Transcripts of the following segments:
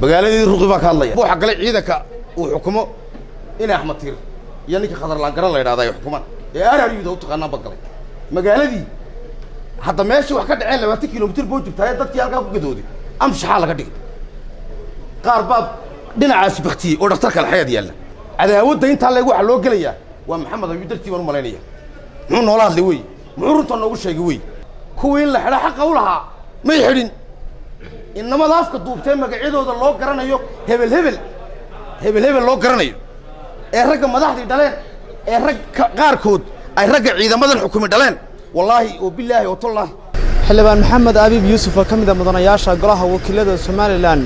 Magaaladii Ruqi baa ka hadlaya. Waxa galay ciidanka uu xukumo in Axmed Tiir iyo ninka Khadarlaan Garan la yidhahda ay xukumaan ee RRU-da u taqaanaan ba galay magaaladii. Hadda meeshii wax ka dhaceen 20 kilomitir boo jirtaaye, dadkii halkaa ku gadooday amshaxaa laga dhigay. Qaar baa dhinacaasi baktiyey oo dhakhtarka Alxayaad yaalla. Cadaawadda intaa leeg waxaa loo gelayaa waa Maxamed Ayuu dartii baan u malaynaya. Muxuu noola hadlay wey? Muxuu runta noogu sheegay wey? Kuwii in la xidho xaqa u lahaa may xidhin. Inamada afka duubtee magacyadooda loo garanayo, hebel hebel, hebel hebel loo garanayo, ee ragga madaxdii dhaleen, ee rag qaarkood ay ragga ciidamadan xukumi dhaleen, wallaahi oo bilaahi oo tollaahi. Xildhibaan Maxamed Abiib Yuusuf oo ka mid ah mudanayaasha golaha wakiilada Somaliland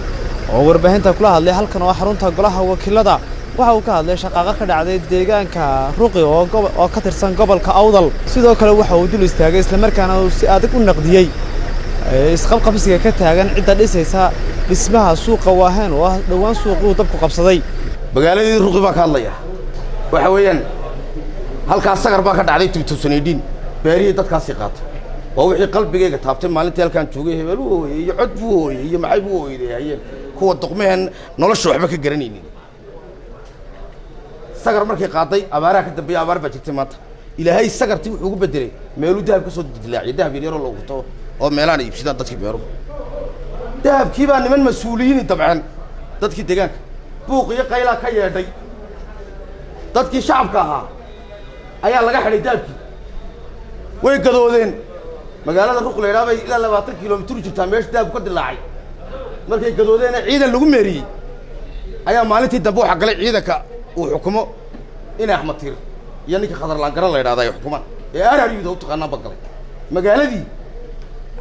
oo warbaahinta kula hadlay halkan oo xarunta golaha wakiilada, waxa uu ka hadlay shaqaaqo ka dhacday deegaanka Ruqi oo ka tirsan gobolka Awdal. Sidoo kale waxa uu dul istaagay, islamarkaana uu si adag u naqdiyey isqabqabsiga ka taagan cidda dhisaysa dhismaha suuqa Waaheen oo ah dhowaan suuqii uu dabku qabsaday. Magaaladii Ruqi baa ka hadlaya. Waxa weeyaan, halkaas sagar baa ka dhacday 2018, beerihii dadkaasii qaatay. Waa wixii qalbigayga taabtay maalintii halkaan joogay. Hebel buu hooyey iyo cod buu hooyey iyo maxay buu hooyday hayeen kuwa doqmaheen nolosha waxba ka garanaynin. Sagar markay qaaday, abaaraha ka dambeeya, abaar baa jirtay. Maanta Ilaahay sagartii wuxuu ugu bedelay meeluu dahab ka soo dilaaciyay, dahab yar yaroo la gurto oo meelaan ay iibsadaan dadkii beeruhu. Dahabkii baa niman mas-uuliyiini dabceen. Dadkii deegaanka buuq iyo qaylaa ka yeedhay. Dadkii shacabka ahaa ayaa laga xidhay dahabkii, way gadoodeen. Magaalada Ruq la yidhaha bay ilaa 20 kilomitir u jirtaa meesha dahabku ka dilaacay. Markay gadoodeena ciidan lagu meeriyey ayaa maalintii dambe waxaa galay ciidanka uu xukumo in Axmed Tiir iyo ninka Khadarlaan Garan la yidhahda ay xukumaan ee RRU-da u taqaanaan ba galay magaaladii.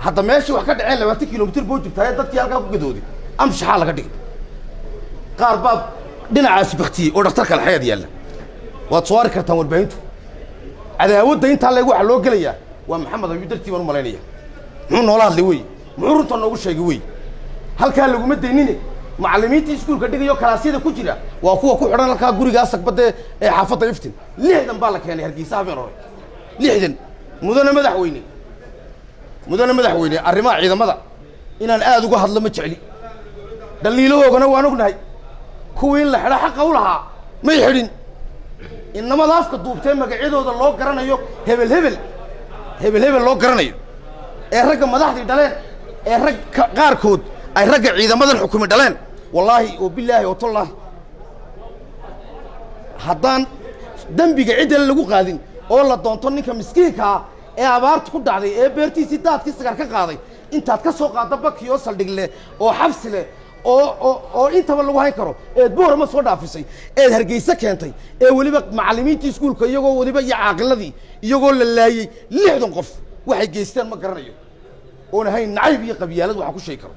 Hadda meeshii wax ka dhaceen 20 kilomitir boo jirtaaye, dadkii halkaa ku gadooday amshaxaa laga dhigay. Qaar baa dhinacaasi baktiyey oo dhakhtarka Alxayaad yaalla. Waad soo arki kartaan warbaahintu. Cadaawadda intaa leeg waxaa loo gelayaa waa Maxamed Ayuu dartii baan u malaynaya. Muxuu noola hadlay wey? Muxuu runta noogu sheegay wey? Halkaa laguma daynine, macallimiintii iskuulka dhigayo kalaasyada ku jira waa kuwa ku xidhan halkaa gurigaa sagbadde ee xaafadda Iftin. 60 baa la keenay Hargeysa habeen hore, 60. Mudane madaxweyne, mudane madaxweyne, arrimaha ciidamada inaan aad uga hadlo ma jecli, dhaliilahoogana waan ognahay. Kuwii in la xidho xaqa u lahaa may xidhin. Inamada afka duubtee magacyadooda loo garanayo, hebel hebel, hebel hebel loo garanayo, ee ragga madaxdii dhaleen, ee rag qaarkood ay ragga ciidamadan xukumi dhaleen, wallaahi oo bilaahi oo tollaahi, haddaan dembiga ciddale lagu qaadin oo la doonto ninka miskiinkaa ee abaarta ku dhacday ee beertiisii daadkii sagar ka qaaday, intaad ka soo qaadda baki oo saldhig leh oo xabsi leh oo intaba lagu hayn karo, eed Boorama soo dhaafisay, eed Hargeyse keentay, ee weliba macallimiintii iskuulka iyagoo weliba iyo caaqiladii iyagoo la laayey, 60 qof, waxay geysteen ma garanayo oon ahayn nacayb iyo qabyaalad. Waxaan ku sheegi karo,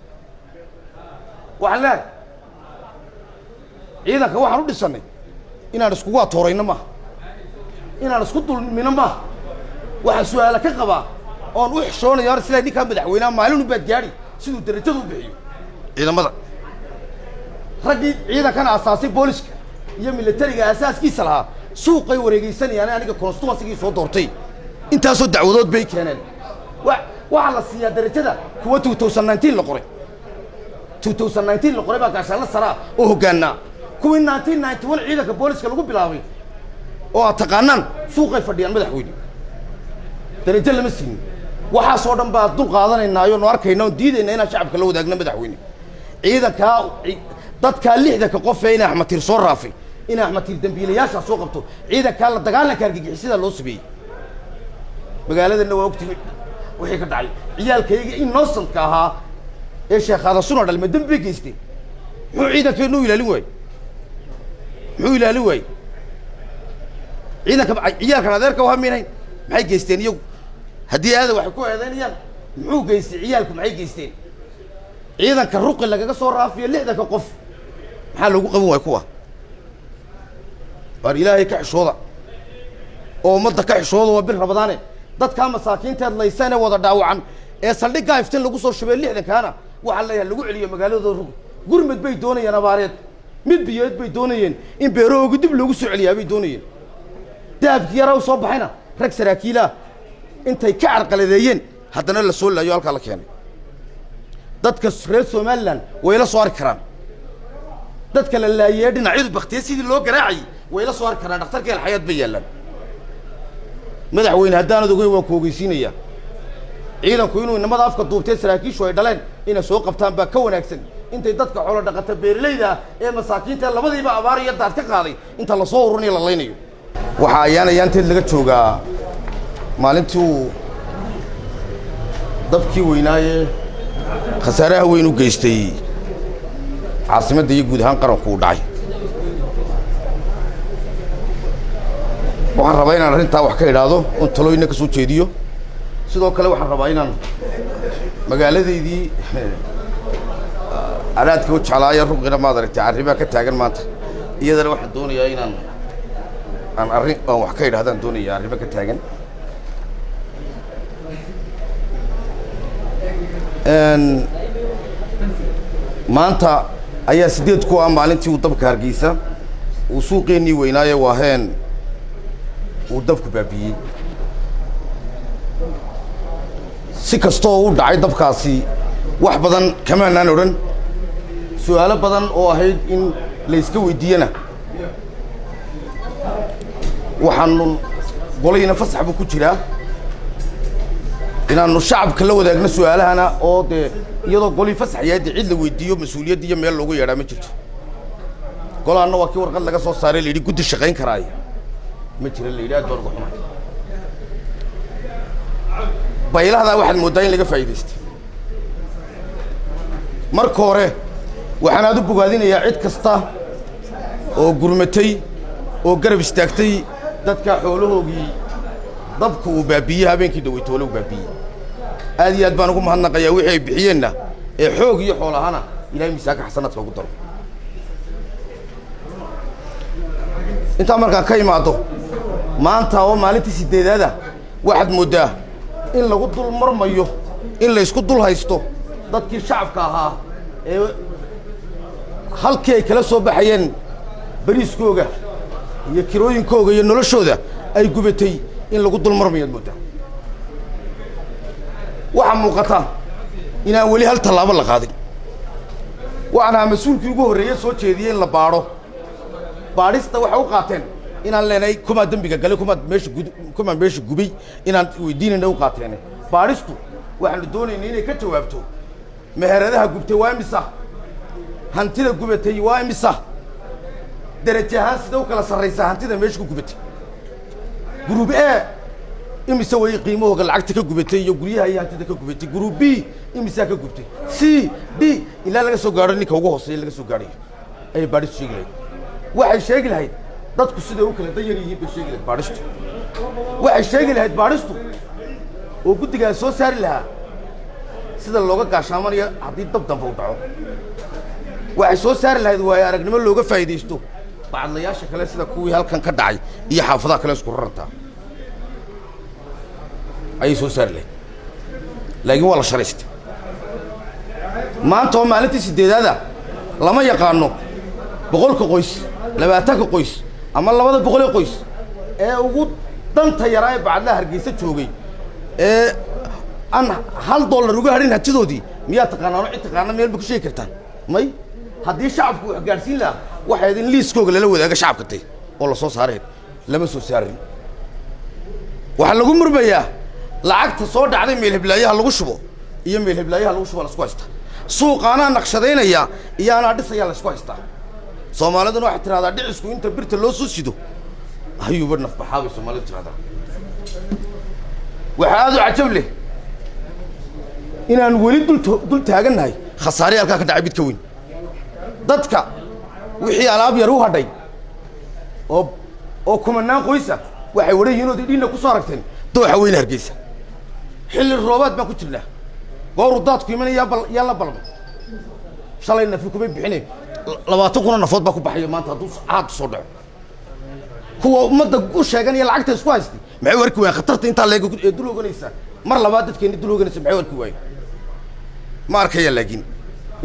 waxaan leehay, ciidanka waxaan u dhisannay inaan iskugu atoorayno maaha, inaan isku dulmino maaha. Waxaan su-aala ka qabaa oon u xishoonaya hor sidaa ninkaa madaxweynaha maalin u baad gaadhi siduu darajadu u bixiyo ciidamada. Raggii ciidankana asaasay, booliska iyo militariga asaaskiisa lahaa, suuqay wareegeysanayaan. Aniga constituency-gii soo doortay intaasoo dacwadood bay keeneen. Waxaa la siiyaa darajada kuwa 2019 la qoray, 2019 la qoray baa gaashaanla saraa oo hoggaanaa. Kuwii 1991 ciidanka booliska lagu bilaabay oo aad taqaanaan suuqay fadhiyaan. Madaxweyne, darajo lama siinin. Waxaasoo dhan baa dul qaadanaynaayo no arkayna oon diidayna inaan shacabka la wadaagno. Madaxweyne, ciidankaa dadkaa 60-ka qof ee in Axmed Tiir soo raafay, in Axmed Tiir dambiilayaashaa soo qabto, ciidankaa la dagaalanka argagixisada loo sameeyey. Magaaladanna waa ogtihi wixii ka dhacay. Ciyaalkayga innocent-ka ahaa ee Sheekhaada Suna dhalma dembi bay geystay? Muxuu ciidankeenu u ilaalin waayey? Muxuu ilaalin waayey ciidanka? Ciyaalkan adeerka waa minayn, maxay geysteen iyagu? Haddii aada waxay ku eedaynayaan, muxuu geystay ciyaalku? Maxay geysteen? Ciidanka Ruqi lagaga soo raafiyo 60-ka qof maxaa loogu qaban waaya kuwa? Waar Ilaahay ka xishooda oo ummadda ka xishooda. Waa bil Ramadaane. Dadkaa masaakiinteed layseen ee wada dhaawacan ee saldhiggaa Iftiin lagu soo shubay 60-kaana, waxaa leeyahay lagu celiyo magaaladooda Ruqi. Gurmad bay doonayeen abaareed, mid biyoed bay doonayeen, in beerahooga dib loogu soo celiyaa bay doonayeen. Dahabkii yaraa u soo baxayna rag saraakiilaah intay ka carqaladeeyeen haddana la soo laayo halkaa la keenay. Dadka reer Somaliland way la soo arki karaan. Dadka la laayee, dhinacyadu baktiye, sidii loo garaacayay way la soo arki karaan. Dhakhtarka Alxayaad bay yaallaan. Madaxweyne, haddaanad ogeyn, waan ku ogeysiinayaa, ciidanku inuu inamada afka duubtee saraakiishu ay dhaleen inay soo qabtaan baa ka wanaagsan intay dadka xoolo dhaqata beeralayda ah ee masaakiinta labadiiba abaar iyo daad ka qaaday inta lasoo ururinayo la laynayo. Waxaa ayaan ayaanteed laga joogaa maalintii uu dabkii weynaaye khasaaraha weyn u geystay caasimadda iyo guud ahaan qaranku uu dhacay. Waxaan rabaa inaan arrintaa wax ka idhaahdo oon talooyinna ka soo jeediyo. Sidoo kale waxaan rabaa inaan magaaladaydii anaadka u jeclaaya, Ruqina, maad aragtay arrimaa ka taagan maanta. Iyadana waxaan doonayaa inaan aan arrin aan wax ka idhahdaan doonaya arrimo ka taagan. Maanta ayaa 8 ku ah maalintii uu dabka Hargeysa uu suuqeennii weynaaye Waaheen uu dabku baabiiyey. Si kastoo u dhacay dabkaasi, wax badan kamaanaan odhan, su'aalo badan oo ahayd in layska weydiiyena waxaanu golihiina fasax buu ku jiraa inaanu shacabka la wadaagno su'aalahana, oo dee iyadoo golihii fasax yahay dee cid la weydiiyo mas-uuliyadda iyo meel loogu yeedhaa ma jirto. Golahanna waa kii warqad laga soo saaray, la yidhi guddi shaqayn karaayo ma jira, la yidhi. Aad baan uga xumahay baylahdaa. Waxaad mooddaa in laga faa'iidaystay. Marka hore waxaan aad u bogaadinayaa cid kasta oo gurmatay oo garab istaagtay dadka xoolahoogii dabka uu baabiiyey habeenkii dhaweytoole uu baabiiyey. Aad iyo aad baan ugu mahadnaqayaa. Wixii ay bixiyeenna ee xoog iyo xool ahaana, Ilahay miisaanka xasanaadka ugu daro. Intaa markaan ka imaado, maanta oo maalintii 8aada waxaad mooddaa in lagu dul marmayo, in laysku dul haysto dadkii shacabka ahaa ee halkii ay kala soo baxayeen bariiskooga iyo kirooyinkooga iyo noloshooda ay gubatay, in lagu dul marmayaad mooddaa. Waxaa muuqata inaan weli hal tallaabo la qaadin. Waxaan ahaa mas-uulkii ugu horreeye soo jeediyey in la baadho. Baadhista waxay u qaateen inaan leenahay kumaa dembiga galay, kumaad meesha gud, kumaa meesha gubay, inaan weydiinayna u qaateene. Baadhistu waxaanu doonaynay inay ka jawaabto meheradaha gubtay waa imisa, hantida gubatay waa imisa, deraje ahaan sida u kala sarraysaa hantida meesha ku gubatay, group A imise way qiimahooga lacagta ka gubatay iyo guryaha iyo hantida ka gubatay, group B imisaa ka gubtay, C, D, ilaa laga soo gaadho ninka ugu hooseeya laga soo gaadhayo ayay baadhistu sheegi lahayd. Waxay sheegi lahayd dadku siday u kala dayar yihiin bay sheegi lahayd baadhistu. Waxay sheegi lahayd baadhistu oo guddigaa soo saari lahaa sida looga gaashaamanayo haddii dab dambe u dhaco. Waxay soo saari lahayd waayo aragnimo looga faa'iidaysto bacadlayaasha kale, sida kuwii halkan ka dhacay iyo xaafadaha kale isku rarantaa ayay soo saari lahayd, laakiin waa la sharaystay. Maanta oo maalintii 8aada lama yaqaano 100ka qoys, 20ka qoys ama 200ee qoys ee ugu danta yaraa ee bacadlaha Hargeysa joogay ee aan $1 uga hadhin hantidoodii. Miyaa taqaanaano? Cid taqaana meel ba ku sheegi kartaan? May. Haddii shacabku wax gaadhsiin lahaa, waxay in liiskooga lala wadaaga shacabka tay oo la soo saareen. Lama soo saarin. Waxaa lagu murmayaa lacagta soo dhacday meel heblaayaha lagu shubo iyo meel heblaayaha lagu shubo, la isku haystaa. Suuqa anaa naqshadaynaya iyo anaa dhisaya la isku haystaa. Soomaaliduna waxay tidhahdaa dhicisku inta birta loo soo sido ayuuba nafbaxaa, bay Soomaalidu tidhahdaa. Waxaa aad u cajab leh inaan weli dul taagannahay khasaare halkaa ka dhacay mid ka weyn. Dadka wixii alaab yar u hadhay oo kumanaan qoysa waxay waran yihiin ood idhiinna ku soo aragteen dooxa weyne Hargeysa. Xilli roobaad baan ku jirnaa, gooru daadku imanaya yaa la balmay. Shalay nafi kumay bixine, 20,000 oo nafood baa ku baxaya maanta hadduu caad soo dhaco. Kuwa ummadda u sheeganaya lacagta isku haystay maxay u arki waayeen khatarta intaa leeg ee dul oganaysa? Mar labaad dadkeenni dul oganaysa maxay u arki waayeen? Ma arkayaan, laakiin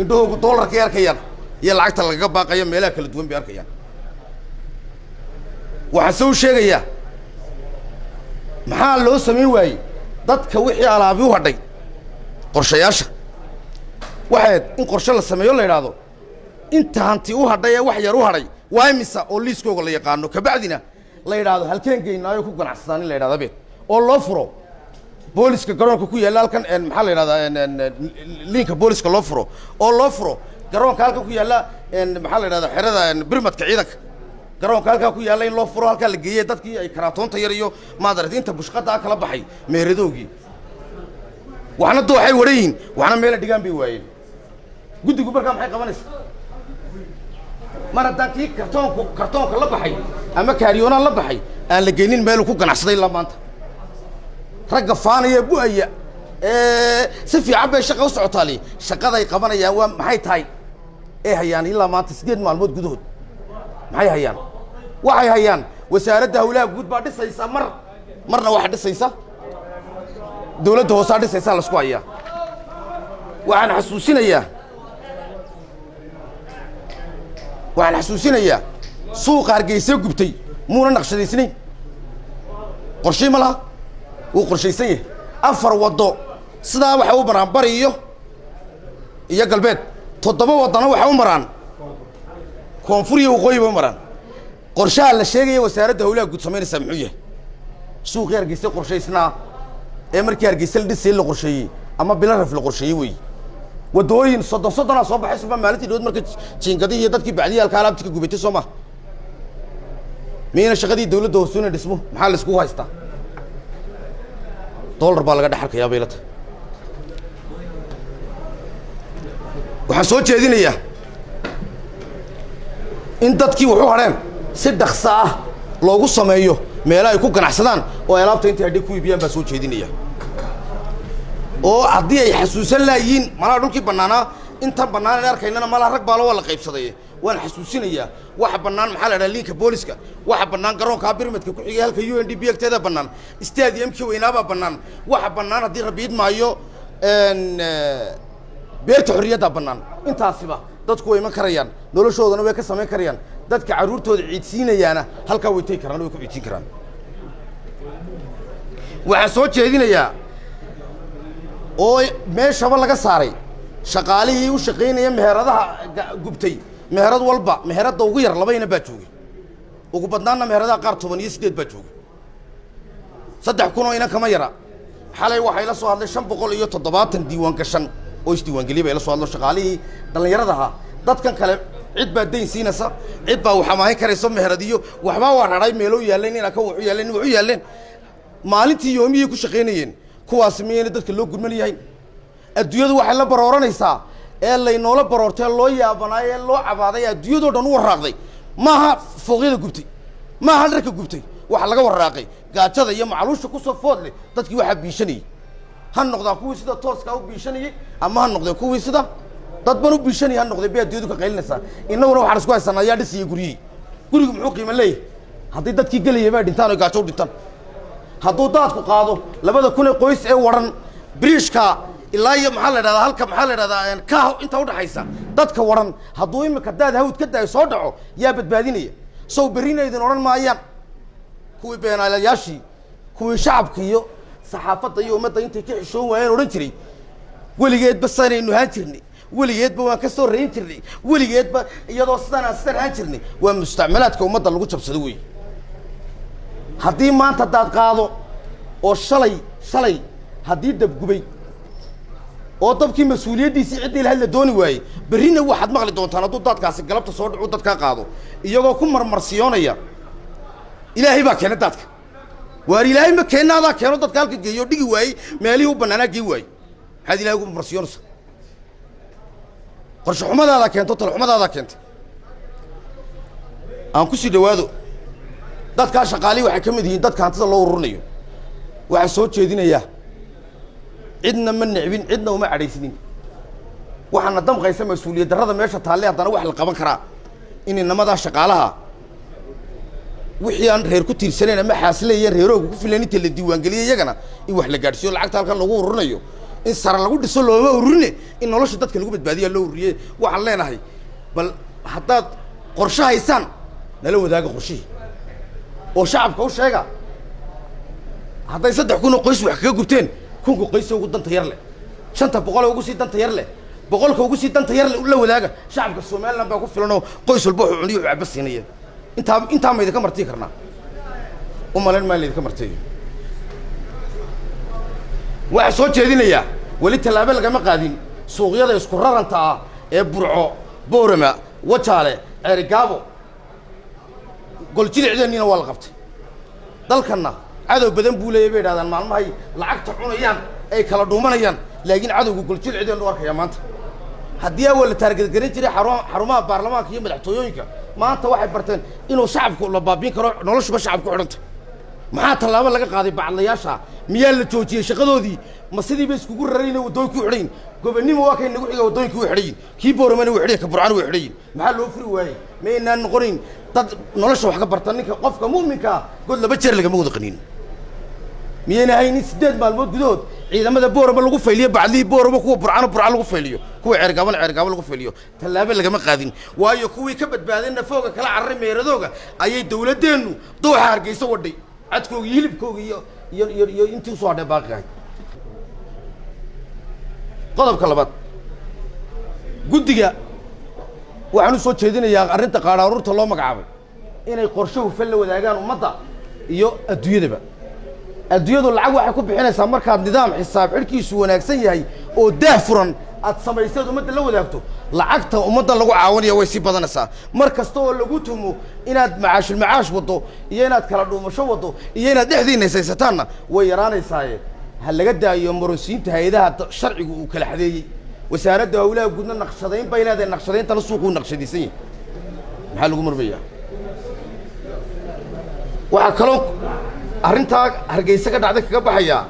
indhahoogu doolarkay arkayaan iyo lacagta lagaga baaqayo meelaha kala duwan bay arkayaan. Waxaan se u sheegayaa, maxaa loo samayn waayey dadka wixii alaabi u hadhay? Qorshayaasha waxayd in qorshe la sameeyo la idhaahdo. Inta hanti u hadhay ee wax yar u hadhay waa imisa oo liiskooga la yaqaano? Kabacdina la yidhaahdo halkeen geynaayo ku ganacsadaan in la yidhahda beed oo loo furo booliska garoonka ku yaalla halkan, maxaa la yidhahdaa, liinka booliska loo furo, oo loo furo garoonka halkan ku yaalla, maxaa la yidhahdaa, xerada birmadka ciidanka, garoonka halkaa ku yaalla in loo furo, halkaa la geeyey dadkii ay karaatoonta yar iyo maadaragtay inta bushqadda ah kala baxay meeradoogii. Waxna dooxay waran yihiin, waxna meela dhigaan bay waayeen. Guddigu markaa maxay qabanaysaa? Mar haddaan kii kartoonka la baxay ama kaariyoonaan la baxay aan la geynin meeluu ku ganacsaday ilaa maanta, ragga faanaya, bu'aya ee si fiican bay shaqa u socotaali, shaqaday qabanayaan waa maxay tahay ee hayaan ilaa maanta 8 maalmood gudahood? Maxay hayaan? Waxay hayaan Wasaaradda Hawlaha Guud baa dhisaysa, marna waxaa dhisaysa dawladda hoosaa dhisaysaa laisku hayaa. Waxaan xasuusinayaa suuqa Hargeysa gubtay muuna naqshadaysnayn, qorshii ma laha, wuu qorshaysan yahay. Afar waddo sidaa waxay u maraan bari iyo galbeed, toddoba waddana waxay u maraan koonfur iyo waqooyi bay u maraan. Qorshaha la sheegaya Wasaaradda Hawlaha Guud samaynaysaa muxuu yahay? Suuqii Hargeysa qorshaysnaa ee markii Hargeysa la dhisayay la qorsheeyey ama bilo raf la qorsheeyey weeye. Waddooyin soddon soddonaa soo baxay suma maalintii dhawood marka jiingadihii iyo dadkii bacdiyaalka alaabti ka gubatay, soo maha? Miyayna shaqadii dawladda hoosuna dhismo? Maxaa la iskugu haystaa? Dollar baa laga dhex arkayaa bay la tahay. Waxaan soo jeedinayaa in dadkii waxu hadheen si dhaksa ah loogu sameeyo meelo ay ku ganacsadaan oo ay alaabta intay hadhay ku iibiyaan baa soo jeedinaya. Oo haddii ay xasuusan laayihiin malaha dhulkii bannaanaa, intan bannaan aan arkaynana malaha rag baalo waa la qaybsaday. Waan xasuusinayaa waxa bannaan, maxaa la dhaha, liinka booliska waxa bannaan, garoonkaa birmadka ku xigay halka UNDP agteeda bannaan, stadiumkii weynaabaa bannaan, waxa bannaan haddii Rabbi idmaayo beerta xorriyaddaa bannaan. Intaasiba dadku way iman karayaan, noloshoodana way ka samayn karayaan. Dadka carruurtooda ciidsiinayaana halkaa way tegi karaan, way ku ciidsiin karaan. Waxaan soo jeedinayaa oo meeshaba laga saaray shaqaalihii u shaqaynaya meheradaha gubtay. Meherad walba, meheradda ugu yar labayna baa joogay, ugu badnaanna meheradaha qaar 18 baa joogay. 3000 oo inan kama yara. Xalay waxay la soo hadlay 570 diiwaan gashan oo isdiiwaangeliyay bay la soo hadlo, shaqaalihii dhallinyarada ahaa. Dadkan kale cid baa dayn siinaysa, cid baa wax amaahin karayso, meheradiyo waxbaa waa raray, meelo yaaleen inaa ka waxu yaaleen, waxu yaaleen maalintii yoomiyay ku shaqaynayeen. Kuwaasi miyayna dadka loo gurman yahay? Adduunyadu waxay la barooranaysaa ee laynoola baroortay, loo yaabanaayo ee loo cabaaday, adduunyadoo dhan u waraaqday, maaha fooqyada gubtay, maaha dharka gubtay. Waxa laga waraaqay gaajada iyo macaluusha kusoo food leh dadkii waxaa biishanayey. Ha noqdaan kuwii sida tooskaa u biishanayey ama ha noqdeen kuwii sida dadban u biishanayay, ha noqdeen bay adduunyadu ka qaylinaysaa. Innaguna waxaan isku haysanaa ayaa dhisaya guryihii. Gurigu muxuu qiimo leeyahay haddii dadkii gelayay baa dhintaan oo gaajo u dhintaan? Hadduu daadku qaado 2000 ee qoys ee waran biriishka ilaa iyo maxaa la idhahdaa halka, maxaa la idhahdaa, kaah inta udhaxaysa, dadka waran hadduu imika daad hawd ka daayo soo dhaco, yaa badbaadinaya? Sow berrina idin odhan maayaan kuwii beenaalayaashii, kuwii shacabka iyo saxaafadda iyo ummadda intay ka xishoon waayeen odhan jiray, weligeedba sanaynu ahaan jirnay, weligeedba waan ka soo rayn jirnay, weligeedba iyadoo sidaan aan sidaan ahaan jirnay? Waa mustacmalaadka ummadda lagu jabsado wey. Haddii maanta daad qaado oo shalay haddii dabgubay oo dabkii mas-uuliyaddiisii ciddii lahayd la dooni waayey, berrina waxaad maqli doontaan hadduu daadkaasi galabta soo dhacu dadkaa qaado, iyagoo ku marmarsiyoonaya Ilaahay baa keenay daadka. Waar Ilaahay ma keenna, adaa keeno dadka halka geeyo oo dhigi waayey, meelihii u bannaanaa gey waayey. Maxaad Ilahay ugu marmarsiyoonaysaa? Qorshe xumadaadaa keento, talaxumadaadaa keentay. Aan ku sii dhawaado, dadkaa shaqaalihii waxay ka mid yihiin dadka hantida loo ururinayo. Waxaan soo jeedinayaa, cidna ma necbin, cidna uma cadhaysnin, waxaana damqaysa mas-uuliyad darrada meesha taalle. Haddana wax la qaban karaa in inamadaa shaqaalaha wixii aan reer ku tiirsanayn ama xaasilayeen reerooga ku filan inta la diiwaangeliyay iyagana in wax la gaadhsiiyo. Lacagta halkan lagu ururinayo in sare lagu dhiso looma ururine, in nolosha dadka lagu badbaadiya loo ururiyey. Waxaan leenahay, bal haddaad qorshe haysaan nala wadaaga qorshihii oo shacabka u sheega. Hadday 3000 oo qoys wax kaga gubteen, kunka qoysa ugu danta yar leh, 500 ee ugu sii danta yar leh, Boqolka ugu sii danta yar la wadaaga shacabka Somaliland baa ku filanoo qoys walba wuxuu cuniyo wuxuu caba siinaya. Intaa ma idinka martii karnaa? U malayn maa laydinka martiyo. Waxaa soo jeedinayaa, weli tallaabo lagama qaadin suuqyada isku raranta ah ee Burco, Boorama, Wajaale, Ceerigaabo. Goljilicdeenniina waa la qabtay. Dalkanna cadow badan buu leeyahy bay idhahdaan maalmahay lacagta cunayaan ay kala dhuumanayaan, laakiin cadowga goljilcideennu arkaya maanta. Haddii awal la target garin jiray xarumaha baarlamaanka iyo madaxtooyooyinka, maanta waxay barteen inuu shacabku la baabiin karo, noloshuba shacabku xidhanta. Maxaa tallaabo laga qaaday bacadlayaasha? Miyaa la joojiyey shaqadoodii? Ma sidii bay iskugu rarayn waddooyinkii u xidhayin? Gobonnimo waa kay nagu xiga, waddooyinkii u xidhayin, kii Booramana wuu xidhayin, ka Burcana wuu xidhayin. Maxaa loo furi waayey? Maynaan noqonayn dad nolosha wax ka barta. Ninka qofka mu'minka ah god laba jeer lagama wada qanin. Miyayna haynin 8 maalmood gudahood ciidamada Boorama lagu fayliyo bacdihii Boorama, kuwa Burcano Burca lagu fayliyo, kuwa Ceergaabana Ceergaabo lagu fayliyo? Tallaabo lagama qaadin, waayo kuwii ka badbaaday nafooga kala cararay meeradooga ayay dawladdeennu dooxa Hargeysa wadhay cadkooga iyo hilibkooga iyo intii usoo hadhay baaqi ahayd. Qodobka labaad, guddiga waxaan u soo jeedinayaa arrinta qaadhaaruurta loo magacaabay inay qorshe hufan la wadaagaan ummadda iyo adduunyadaba. Adduunyadu lacag waxay ku bixinaysaa markaad nidaam xisaab xidhkiisu wanaagsan yahay oo daah furan aad samayseed ummadda la wadaagto. Lacagta ummaddan lagu caawinaya way sii badanaysaa. Mar kasta oo lagu tumo inaad macaashul macaash waddo iyo inaad kala dhuumasho waddo iyo inaad dhexdiina haysataanna way yaraanaysaaye. Ha laga daayo maronsiinta hay-adaha sharcigu uu kala xadeeyey. Wasaaradda howlaha guudna naqshadayn bay leedahay, naqshadayntana suuquu naqshadaysan yahay. Maxaa lagu murmayaa? Waxaa kaloo arrintaa Hargeysa ka dhacday kaga baxayaa,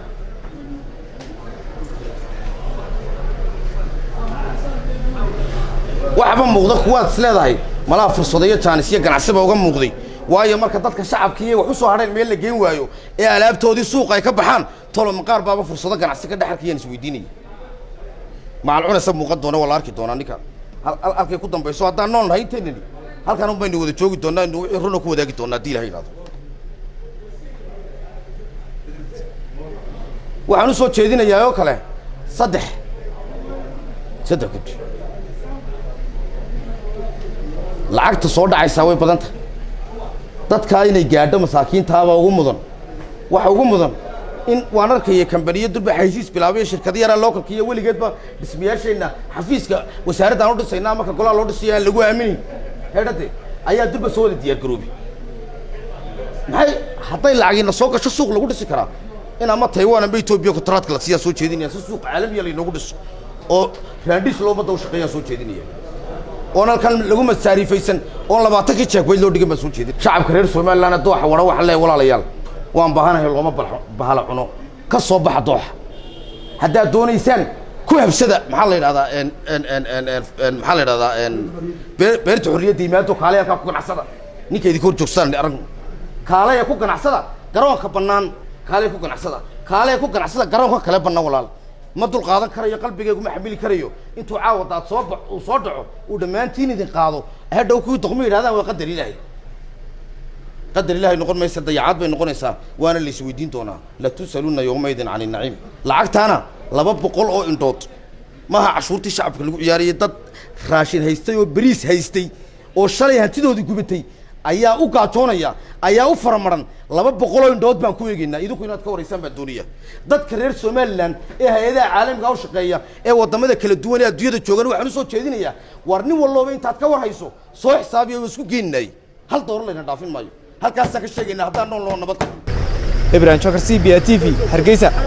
waxba muuqda kuwaad is leedahay malaha fursado iyo jaanisyo ganacsiba uga muuqday, waayo marka dadka shacabkiiyo wax u soo hadheen meel la geyn waayo ee alaabtoodii suuqa ay ka baxaan, tolo maqaar baaba fursado ganacsi ka dhex arkayaan isweydiinaya. Macal cunaysa muuqan doona, waa la arki doonaa ninka halkay ku dambayso. Haddaan nool nahay inteynani halkan un baynu wada joogi doonaa, inu wixii runa ku wadaagi doonaa haddii Ilahay yidhahdo. Waxaan u soo jeedinayaa oo kale saddex guddi. Lacagta soo dhacaysaa way badan tahay, dadkaa inay gaadho masaakiintaabaa ugu mudan. Waxa ugu mudan in waan arkaya kambaniyo durba xaysiis bilaabay, shirkado yaraa localka iyo weligeedba dhismayaasheenna xafiiska wasaaraddan u dhisaynaa marka golaha loo dhisayo aan lagu aaminin heedhade ayaa durba soo wada diyaar garoobay. Maxay hadday lacagiina soo gasho suuq lagu dhisi karaa in ama Taiwan ama Etoobiya kontraadka la siiyaa soo jeedinaya, si suuq caalamiya laynoogu dhiso oo raandhis loo ummadda u shaqeeyaa soo jeedinaya, oon halkan lagu masaariifaysan, oon 20kii jeegbayd loo dhigan baan soo jeedin. Shacabka reer Somaliland dooxa wara waxaan leeyahay, walaalayaal, waan baahanahay, looma bahala cuno. Ka soo baxa dooxa haddaad doonaysaan, ku habsada. Maxaa la yidhahdaa en en en en en en maxaa la yidhahdaa en beerta xorriyadda yimaado, kaalay halkaa ku ganacsada. Ninka idinka hor joogsadaan aragno. Kaalaya ku ganacsada garoonka bannaan, kaalaya ku ganacsada, kaalaya ku ganacsada garoonka kale bannaan. Walaal, ma dul qaadan karayo, qalbigaygu ma xamili karayo intuu caawa daad soo ba uu soo dhaco uu dhammaantiin idin qaado, hadhow kuwii doqmo yidhahdaan waa qadar Ilaahay. Qadar Ilaahay noqon maysa, dayacaad bay noqonaysaa, waana la isweydiin doonaa. لتسألن يومئذ عن النعيم. Lacagtaana 200 oo indhood maaha cashuurtii shacabka lagu ciyaarayay. Dad raashin haystay oo beriis haystay oo shalay hantidoodii gubatay ayaa u gaajoonaya, ayaa u faramaran. 200 oo indhood baan ku eegaynaa, idinku inaad ka waraysaan baan doonaya. Dadka reer Somaliland ee hay-adaha caalamiga u shaqeeya ee waddamada kala duwan ee adduunyada joogan waxaan usoo jeedinayaa, war nin walooba intaad ka war hayso soo xisaabiya, waa isku geeninay, hal dooro layna dhaafin maayo. Halkaasaan ka sheegaynaa haddaan nool noo nabad. Ibrahim Jokar, CBA TV, Hargeysa.